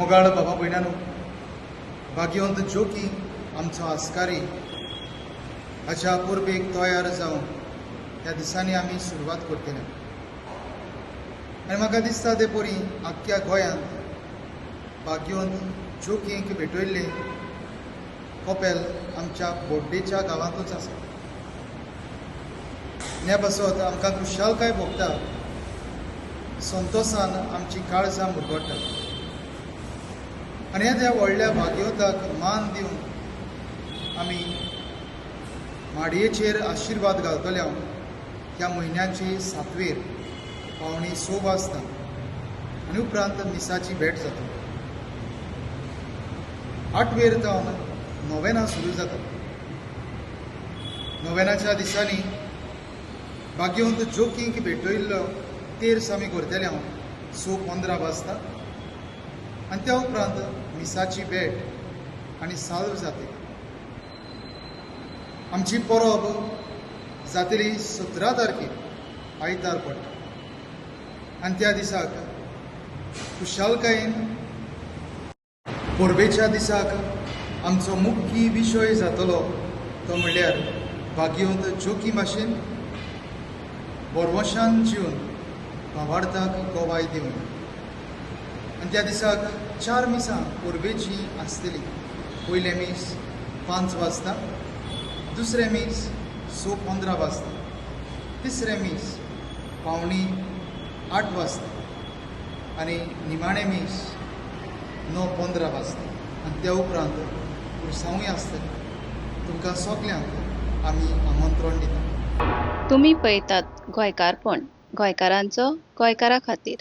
मोगाळ बाबा भयणानो, भाग्यवंत जोकी आमचो आस्कारी हाच्या परबेक तयार जावन ह्या दिसांनी आमी सुरवात करतले. आनी म्हाका दिसता ते परी आख्ख्या गोंयांत भाग्यवंत जोकींक भेटयल्लें कपेल आमच्या बोड्डेच्या गांवांतूच आसा. ह्या पासत आमकां खुशालकाय भोगता, संतोशान आमची काळजां मुरगट्टा. आनी ह्या त्या व्हडल्या भाग्यवंताक मान दिवन आमी माडयेचेर आशिर्वाद घालतले ह्या म्हयन्याची सातवेर 5:45 वाजता आनी उपरांत मिसाची भेट जाता. आठवेर जावन नोवेनां सुरू जाता. नोवेनाच्या दिसांनी भाग्यवंत जोकींक भेटयल्लो तेर्स आमी करतले हांव 6:15 वाजता आनी त्या उपरांत मिसाची भेट आनी साल्व जाता. आमची परब जातली 17 तारखेर, आयतार पडटा आनी त्या दिसाक खुशालकायेन परबेच्या दिसाक आमचो मुख्य विशय जातलो तो म्हणल्यार भाग्यवंत जोकी भाशेन भरवशान जिवन भावार्थाक गवाय दिवन. आनी त्या दिसाक चार मिसां परबेची आसतली. पयलें मीस 5 वाजता, दुसरें मीस 6:15 वाजता, तिसरें मीस 7:45 वाजता आनी निमाणें मीस 9:15 वाजता. आनी त्या उपरांत पुरसांवूय आसतलें. तुमकां सगल्यांक आमी आमंत्रण दिता. तुमी पळयतात गोंयकारपण, गोंयकारांचो गोंयकारा खातीर.